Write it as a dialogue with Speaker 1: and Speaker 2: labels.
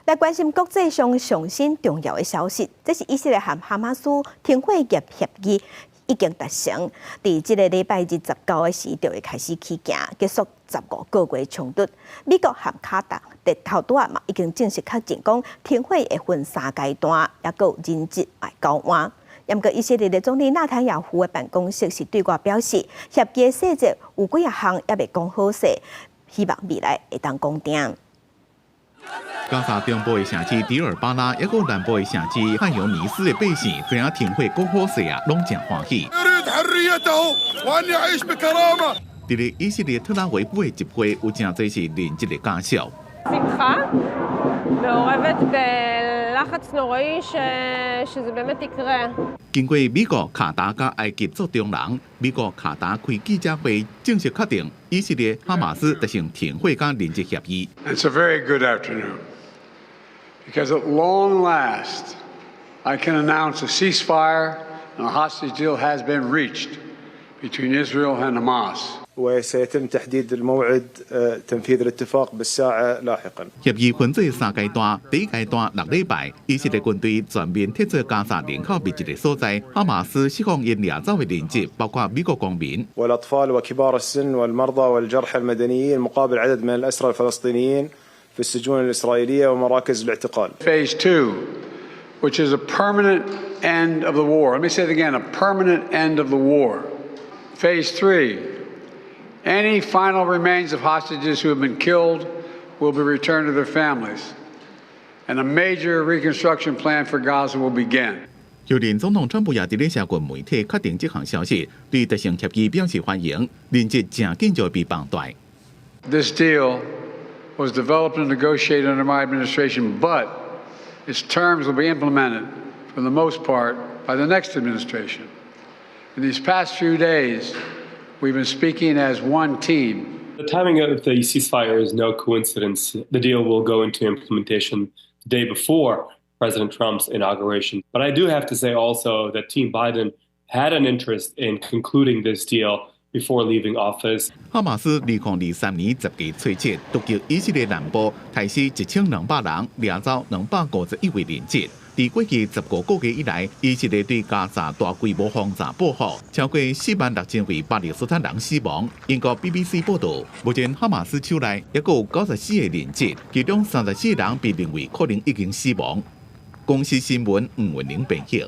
Speaker 1: 來關心國際上上新重要的消息，這是以色列和哈馬斯停火協議已經達成，佇這個禮拜日19的時就會開始起行，結束15個月衝突。美國和卡達佇頭拄仔嘛已經正式確認講停火會分三階段，抑閣有人質來交換。毋過以色列的總理納坦雅胡的辦公室是對外表示，協議細節有幾仔項猶未講好勢，希望未來會當講定。
Speaker 2: 加沙中部的城市迪爾巴拉，抑閣南部的城市漢尤尼斯的百姓，知影停火講好勢啊，攏誠歡喜。佇咧以色列特拉維夫的集會，有誠濟是人質的家屬。
Speaker 3: שמחה מעורבת בלחץ נוראי שזה באמת יקרה.
Speaker 2: 經過美國、卡達佮埃及做中人，美國、卡達開記者會正式確定以色列、哈馬斯達成停火佮人質協議。
Speaker 4: It's a very good afternoon because at long last I can announce a ceasefire and a hostage deal has been reached between Israel and Hamas.
Speaker 5: وسيتم تحديد الموعد تنفيذ الاتفاق بالساعة لاحقا.
Speaker 2: 協議分做三階段，第一階段6禮拜，以色列軍隊全面撤出加沙人口密集的所在，哈馬斯釋放𪜶掠走的人質，包括美國公民。
Speaker 5: والأطفال وكبار السن والمرضى والجرحى المدنيين مقابل عدد من الأسرى الفلسطينيين في السجون الإسرائيلية ومراكز الاعتقال.
Speaker 4: Phase two, which is a permanent end of the war. Let me say it again, a permanent end of the war. Phase three, any final remains of hostages who have been killed will be returned to their families. And a major reconstruction plan for Gaza will begin.
Speaker 2: 就連總統川普也佇咧社群媒體確定這項消息，對達成協議表示歡迎，人質誠緊就會被放蹛。
Speaker 4: This deal was developed and negotiated under my administration, but its terms will be implemented for the most part by the next administration. In these past few days, we've been speaking as one team.
Speaker 6: The timing of the ceasefire is no coincidence. The deal will go into implementation the day before President Trump's inauguration. But I do have to say also that Team Biden had an interest in concluding this deal before leaving office.
Speaker 2: 哈馬斯2023年10月初七突擊以色列南部，殺死1200人，掠走251位人質。佇過去15個月以來，以色列對加沙大規模轟炸報復，超過46,000位巴勒斯坦人死亡。英國 BBC 報道，目前哈馬斯手內抑閣有94個人質，其中34人被認為可能已經死亡。公視新聞吳文玲編譯。